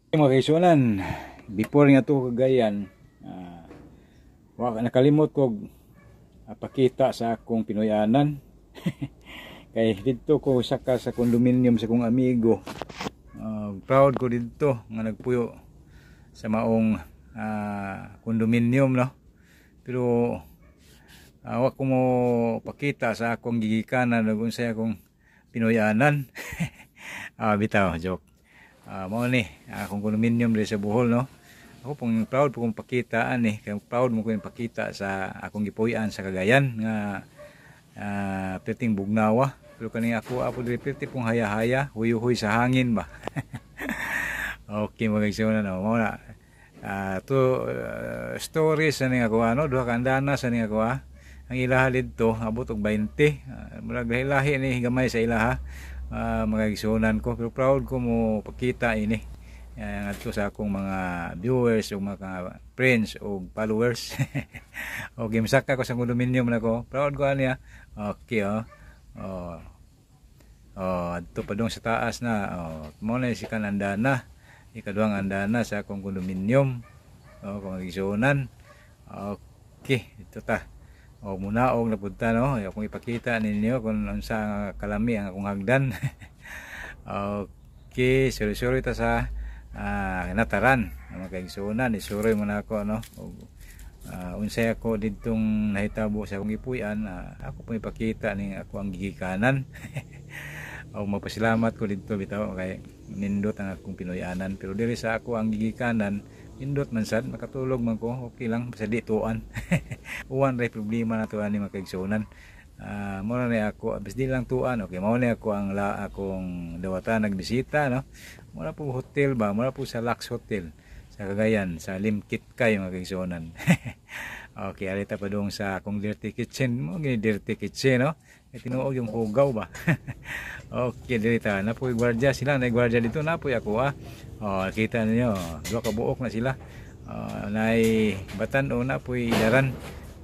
Mga kaigsuonan, before nga to Cagayan, wa nakalimot ko pakita sa akong Pinoyanan. Kay didto ko saka sa condominium sa akong amigo. Proud ko didto nga nagpuyo sa maong condominium, no. Pero wa ko mo pakita sa akong gigikanan ug unsay akong Pinoyanan. Bitaw, joke. Mao ni akong condominium diri sa Bohol, no. Ako pong proud po kong pakita ani, kay proud mo ko yung pakita sa akong gipuy-an sa Cagayan nga perting bugnawa. Pero kani ako apo diri, perti pong haya-haya, huyuhoy sa hangin ba. Okay, mga igsoon, no. Mao na. To stories ani ako, ano, duha ka andana sa ni ako ah. Ang ilaha didto abot og 20. Murag lahi-lahi ni gamay sa ilaha. Mga igsuonan ko, pero proud ko mo pakita ini ngadto sa akong mga viewers o mga friends o followers. Okay, misaka ko sa condominium nako. Proud ko ani. Okay, oh. Oh. Oh, adto pa dong sa taas na. Oh, mo na si kan andana. Ikaduhang andana sa akong condominium. Oh, kung igsuonan. Okay, ito ta. O munaog na punta, no. Akong ipakita ninyo kung unsa nga kalami ang akong hagdan. Okay, suri-suri ta sa nataran. Mga kaigsuonan, isuroy mo na ako, no. Og unsay ako didtong nahitabo sa akong gipuy-an, ako pong ipakita ning ako ang gigikanan. O magpasalamat ko didto bitaw kay nindot ang akong Pinoyanan, pero diri sa ako ang gigikanan, nindot man sad, makatulog man ko, okay lang basta di tuan. Uwan ray problema na to ani, mga kaigsuonan. Mo na ako basta di lang tuan. Okay, mao ni ako ang la akong dawatan nagbisita, no. Mo na po hotel ba, mo na po sa Lux Hotel sa Cagayan, sa Limkit Kay, mga kaigsuonan. Okay, alita pa dong sa akong dirty kitchen mo, gini dirty kitchen, no. Kay tinuog yung hugaw ba. Okay, diri ta na po gwardiya sila, na gwardiya dito na po ako ah. Oh, kita ninyo, duha ka buok na sila. Nay batan o na po'y daran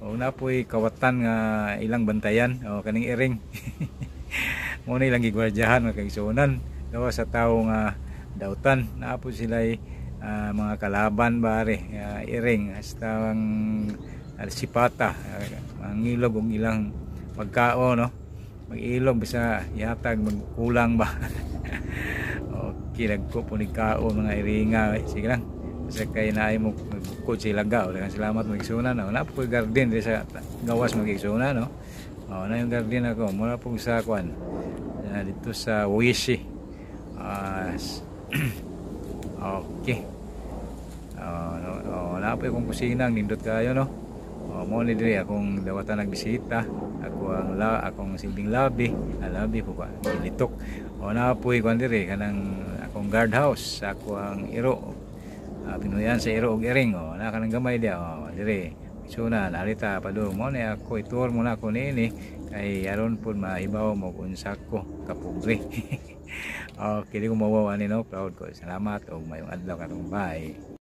o na po'y kawatan nga ilang bantayan o kaning iring. Mo na ilang gigwardyahan, mga kaigsuonan. Gawa sa tawo nga dautan na po sila mga kalaban bare, iring hasta ang sipata, ang ilog og ilang pagkaon, no, mag-ilog bisa yatag magkulang ba. Okay, nagko po ni kaon mga iringa eh. Sige lang, basta kay naay mo magbukod sa ilaga. Daghang salamat, mga igsuonan, no. Na po garden diri sa gawas, mga igsuonan, no. Oh, na yung garden ako mura po sa kwan, dito sa Uishi. Okay. Oh, no, oh, na po akong kusina, nindot kayo, no. Oh, mo ni diri akong dawatan nagbisita. Ako ang la akong silbing labi, ah, labi po ba, gilitok. O na po kuan diri kanang akong guard house, ako ang iro. Pinuyan sa iro og iring, oh, na kanang gamay dia, oh, diri. So na narita padung mo ni ako itour mo na ako niini kay aron pud mahibaw mo kung unsa ko kapobre. Okay, di ko mawawa ani, no. Proud ko. Salamat og mayong adlaw katong, bye.